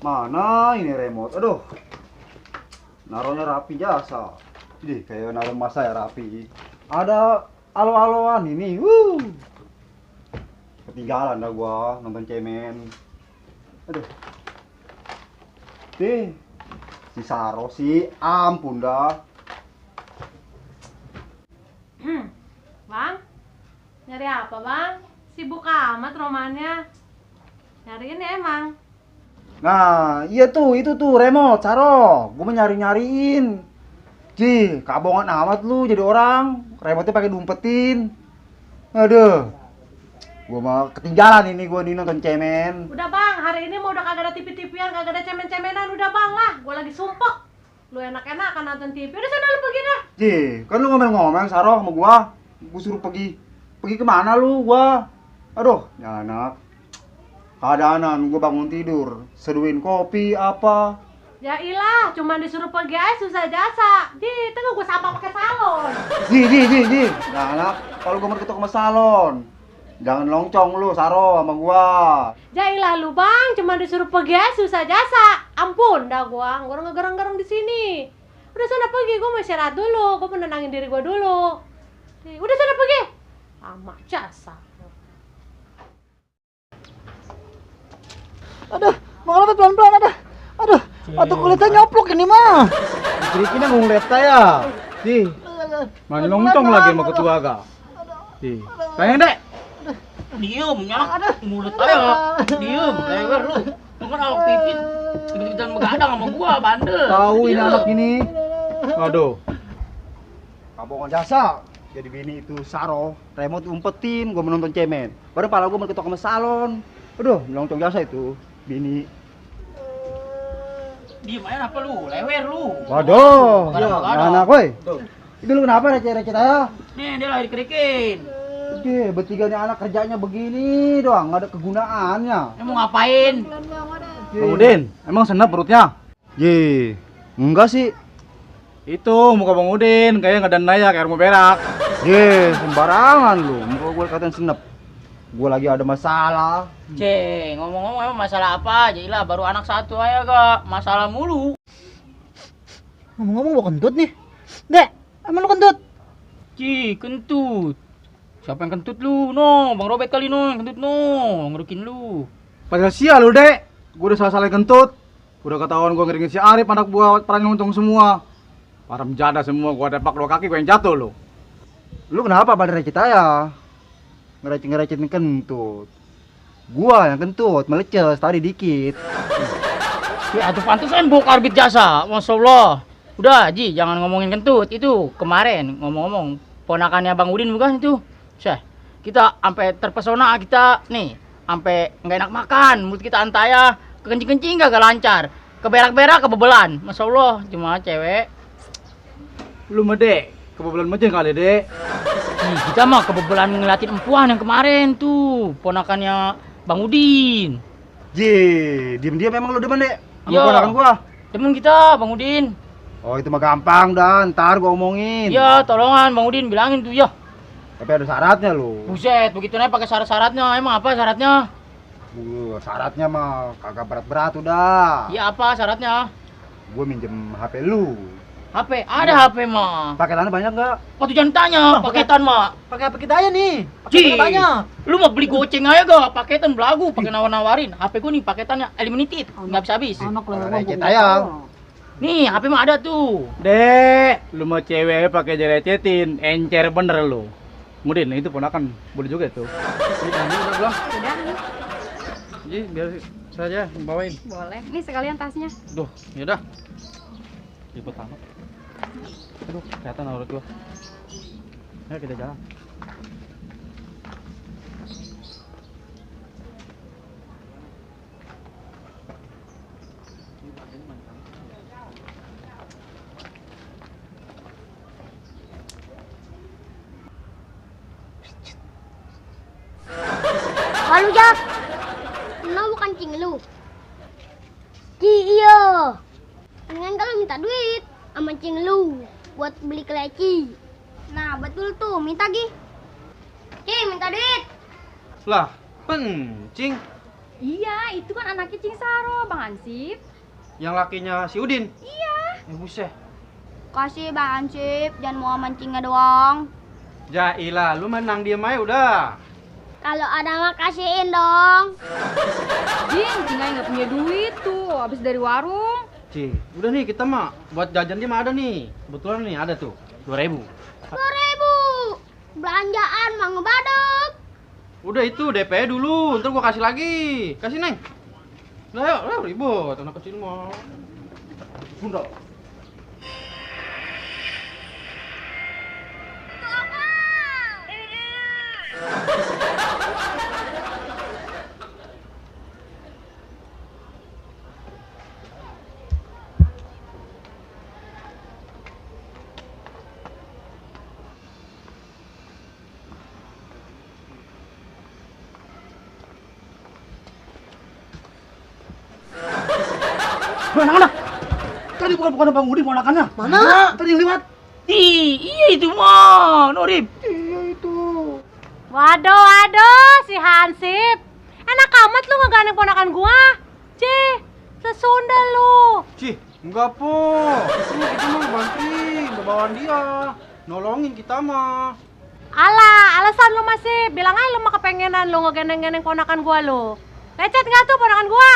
Mana ini remote? Aduh. Naruhnya rapi jasa. Jadi kayak naruh masa ya rapi. Ada alo-aloan ini. Ketinggalan dah gua nonton cemen. Aduh. Si Saro sih, ampun dah. Bang, nyari apa bang? Sibuk amat romannya. Nyariin ya emang. Nah, iya tuh, itu tuh remote, Saro. Gua mau nyari-nyariin. Kabongan amat lu jadi orang. Remote-nya pakai diumpetin. Aduh. Gua mau ketinggalan ini gua nih nonton cemen. Udah bang, hari ini mau udah kagak ada TV-TVan, kagak ada cemen-cemenan, udah bang lah. Gua lagi sumpek. Lu enak-enakan nonton TV. Udah sana lu pergi dah. Kan lu ngomel-ngomel Saro sama gua. Gua suruh pergi. Pergi kemana lu gua? Aduh, ya anak. Keadaanan gua bangun tidur, seduhin kopi apa? Ya ilah, cuman disuruh pergi aja susah jasa. Tengok gua sapa pakai salon. Ya anak, kalau gua mau ketok sama salon. Jangan longcong lu Saro sama gua. Ya ilah lu bang, cuman disuruh pergi aja susah jasa. Ampun dah gua ngegarang-garang di sini. Udah sana pergi, gua mau istirahat dulu, gua menenangin diri gua dulu. Udah sana pergi. Amak jasa. Aduh, mau ngelapet pelan-pelan ada. Aduh, atau kulitnya nyoplok ini mah. Ini mau ngeliat saya. Main longcong lagi sama ketua gak? Pengen dek. Diem, nyala mulut aja. Diem, lewer lu. Lu kan awak pipit. Kita begadang sama gua, bandel. Tahu ini anak ini. Aduh. Kabongan jasa. Jadi bini itu Saro, remote umpetin, gua menonton cemen. Baru pala gua berketok sama salon. Aduh, longcong jasa itu. Bini. Diem aja apa lu? Lewer lu. Waduh. Begadang. Anak woi. Itu lu kenapa receh-receh aja? Nih, dia lagi dikerikin. Bertiga nih anak kerjanya begini doang, nggak ada kegunaannya. Mau ngapain? Bang Udin, emang senep perutnya? Enggak sih. Itu muka Bang Udin, kayaknya nggak ada naya kayak mau berak. Sembarangan lu, muka gue katain senep. Gue lagi ada masalah. Ngomong-ngomong emang masalah apa? Jadilah baru anak satu aja gak masalah mulu. Ngomong-ngomong mau kentut nih. Dek, emang lu kentut? Kentut. Siapa yang kentut lu? No, Bang Robert kali no, yang kentut no, ngerukin lu. Padahal sial lu, Dek. Gue udah salah-salah kentut. Udah ketahuan gue ngeringin si Arif, anak buah perang untung semua. Para menjada semua, gue depak dua kaki, gue yang jatuh lu. Lu kenapa pada recit aja? Ngerecit-ngerecitin kentut. Gua yang kentut, meleces tadi dikit. Ya tuh pantesan bok arbit jasa, Masya Allah. Udah, jangan ngomongin kentut. Itu kemarin ngomong-ngomong ponakannya Bang Udin bukan itu? Kita sampai terpesona kita nih, sampai nggak enak makan, mulut kita antaya, kekencing-kencing gak lancar, keberak-berak kebebelan. Masya Allah, cuma cewek. Lu mede, kebobolan meja kali, Dek. Kita mah kebebelan ngeliatin empuan yang kemarin tuh, ponakannya Bang Udin. Diam-diam memang lu demen, Dek, sama Yo. ponakan gua. Demen kita, Bang Udin. Oh, itu mah gampang dan ntar gua omongin. Ya, tolongan Bang Udin bilangin tuh ya. Tapi ada syaratnya lu. Buset, begitu nih pakai syarat-syaratnya. Emang apa syaratnya? Syaratnya mah kagak berat-berat udah. Iya apa syaratnya? Gua minjem HP lu. HP, ada HP mah. Paketannya banyak nggak? Oh tuh jangan tanya, paketan mah. Pakai apa kita aja nih? Ci, Banyak. lu mau beli goceng aja gak? Paketan belagu, pakai nawar-nawarin. HP gua nih paketannya unlimited, nggak habis-habis. Anak Recet aja. Nih, HP mah ada tuh. Dek, lu mau cewek pakai jerecetin, encer bener lu. Kemudian itu ponakan boleh juga tuh. Udah. Biar saja bawain. Boleh. Nih sekalian tasnya. Duh, yaudah. Ribet amat. Aduh, kelihatan aurat gua. Ayo kita jalan. Halo Jak, kenapa kancing lu? Iya. Mendingan kalau minta duit sama cing lu buat beli keleci. Nah betul tuh, minta minta duit. Lah, pencing. Iya, itu kan anaknya Cing Saro, Bang Hansip. Yang lakinya si Udin? Iya. Buset. Kasih Bang Hansip, jangan mau mancingnya doang. Jailah, lu menang diem aja udah. Kalau ada mah kasihin dong. Jing, Cingai nggak punya duit tuh, habis dari warung. Udah nih kita mah buat jajan dia mah ada nih. Kebetulan nih ada tuh 2.000. 2.000. Belanjaan mah ngebadut. Udah itu DP dulu, ntar gua kasih lagi. Kasih Neng. Nah, yuk, ribut anak kecil mah. Bunda. Mana? Tadi bukan Bang Udin ponakannya. Mana? Tadi yang lewat. Iya itu mah, Norip. Iya itu. Waduh, si Hansip. Enak amat lu ngegandeng ponakan gua. Cih, sesunda lu. Cih, enggak po. Ini kita mau bantuin, bawaan dia. Nolongin kita mah. Alah, alasan lu masih. Bilang aja lu mah kepengenan lu ngegendeng-gendeng ponakan gua lu. Lecet nggak tuh ponakan gua?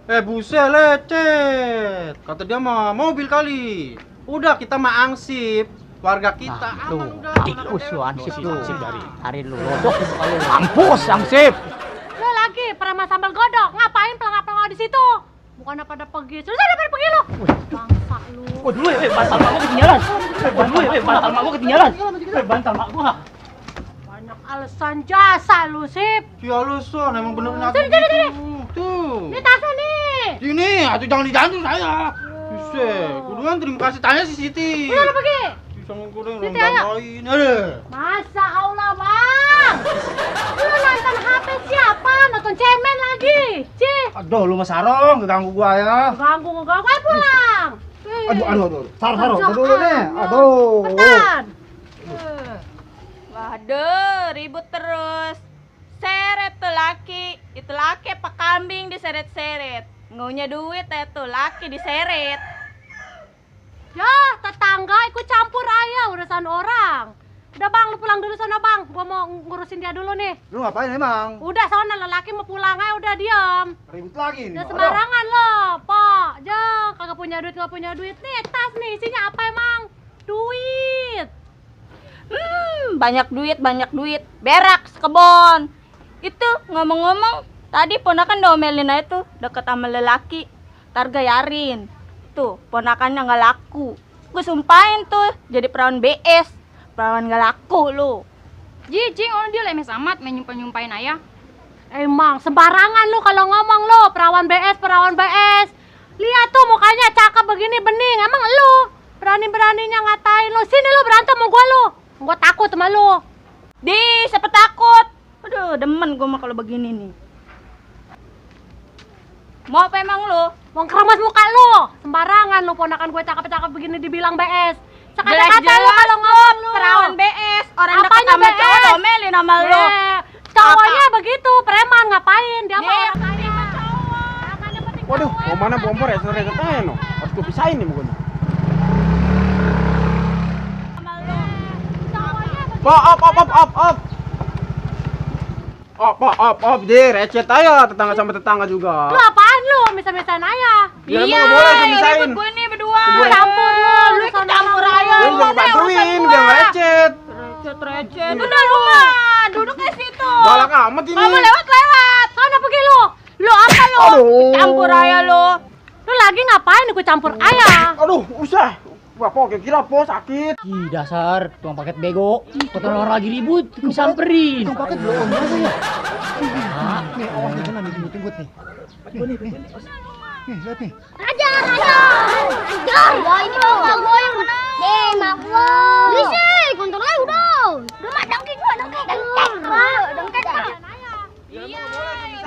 Buset lecet. Kata dia mah mobil kali. Udah kita mah angsip. Warga kita aman udah. Tikus lu ansip dari hari lu lodok muka lu. Mampus ansip. Lu lagi preman sambal godok. Ngapain pelangap-pelangap di situ? Bukannya pada pergi. Sudah pada pergi lu. Bangsa lu. Oh dulu bantal mak gua ketinggalan. Bantal mak gua ketinggalan. Bantal mak gua. Banyak alasan jasa lu, Sip. Ya lu son, emang bener-bener Sini. Tuh. Ini tasnya nih. Sini, atuh jangan dijantung saya. Buset, kuduan terima kasih tanya si Siti. Udah lu pergi. Pisang goreng Siti, ayo. lain. Ada. Masa Allah, Bang. Lu nonton HP siapa? Nonton cemen lagi. Cih. Aduh, lu Mas Sarong ngeganggu gua ya. Ganggu. Ayo pulang. Aduh. Sarong. Kerjaan Dulu nih. lu. Aduh. Cepetan. Waduh, ribut terus. Seret tuh laki. Itu laki apa kambing diseret-seret. Ngaunya duit tuh laki diseret. Ya, tetangga ikut campur ayah urusan orang. Udah Bang, lu pulang dulu sana Bang. Gua mau ngurusin dia dulu nih. Lu ngapain emang? Udah sana lelaki mau pulang aja udah diam. Ribut lagi nih. Udah sembarangan lo, Pak. Kagak punya duit nih, tas nih isinya apa emang? Duit. Banyak duit. Berak sekebon. Itu ngomong-ngomong, tadi ponakan domelin aja tuh deket sama lelaki. Ntar gayarin. Tuh, ponakannya nggak laku. Gue sumpahin tuh jadi perawan BS. Perawan nggak laku lu. Jing, orang dia lemes amat main nyumpahin ayah. Emang sembarangan lu kalau ngomong lu, perawan BS. Lihat tuh mukanya cakep begini bening. Emang lu berani-beraninya ngatain lu. Sini lu berantem sama gua lu. Gua takut sama lu. Siapa takut? Aduh, demen gue mah kalau begini nih. Mau apa emang lu? Mau keramas muka lu. Sembarangan lu ponakan gue cakep-cakep begini dibilang BS. Sekata-kata lu Jelas-jelas kalau ngomong lu. perawan BS. Orang deket Apanya sama BS? cowok domelin sama lu. Cowoknya begitu, preman ngapain? Dia mah Nih, orang kaya. Jangan yang penting Waduh, cowok. mau mana bomber ya? Seret aja no. Harus gue pisahin nih mukanya. Cowoknya begitu. Op, deh, recet aja tetangga sama tetangga juga. Lu apaan lu? Misa-misain ayah. Ya, emang nggak boleh yang misain. ribut gue nih berdua. Campur lu, Lu ikut sana campur lu. aja. Lu Lu jangan mana urusan bantuin, gua? biar nggak recet. Recet. Udah rumah, duduk di situ. Galak amat ini. Kamu lewat. Sana pergi lu. Lu apa lu? Aduh. Campur aja lu. Lu lagi ngapain ikut campur ayah? Aduh, usah. Wah, kira po sakit. Ih dasar tukang paket bego. Potong orang lagi ribut, disamperin. Itu paket belum aja ya. Ah, Nih, awas nih sana nih jemput nih. Nih. Nih, lihat nih. Ajar. Ya ini mau mak gua yang menang. Mak gua. Berisik, kontrol aja udah. Udah mak dangkit. Iya,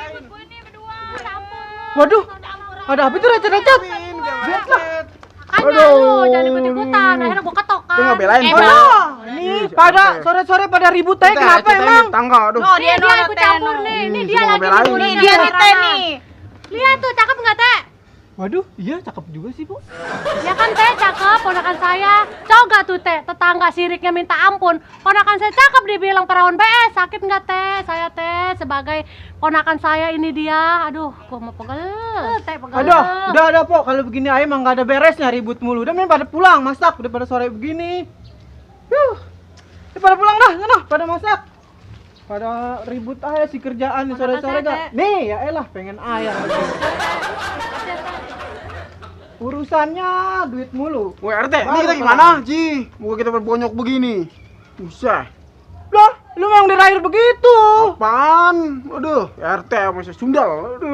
ribut gue nih berdua. Waduh, ada apa itu recet-recet? Makanya lu jangan ikut-ikutan, akhirnya gua ketok kan. Itu ngebelain, Emang Pak. Ini pada sore-sore pada ribut aja kenapa emang? Tangga, aduh. No, dia Nih, dia ikut campur nih. Ini dia semua lagi belain. ngomongin Nih dia nih Rara. teh nih. Lihat tuh, cakep nggak teh? Waduh, iya cakep juga sih, Bu. Ya kan teh cakep, ponakan saya. Coba tuh teh, tetangga siriknya minta ampun. Ponakan saya cakep dibilang perawan BS. Sakit nggak teh? Saya teh sebagai ponakan saya ini dia. Aduh, gua mau pegel. Teh pegel. Aduh, udah ada, Pok. Kalau begini aja emang nggak ada beresnya ribut mulu. Udah mending pada pulang masak udah pada sore begini. Udah pada pulang dah, sana pada masak. Pada ribut aja si kerjaan nih sore-sore saya, dah. Nih, ya elah pengen ayam. Urusannya duit mulu. Woi RT, ini Baru kita gimana, Ji? Muka kita berbonyok begini. Usah. Lah, lu memang dirair begitu. Apaan? Aduh, RT masih sundal. Aduh.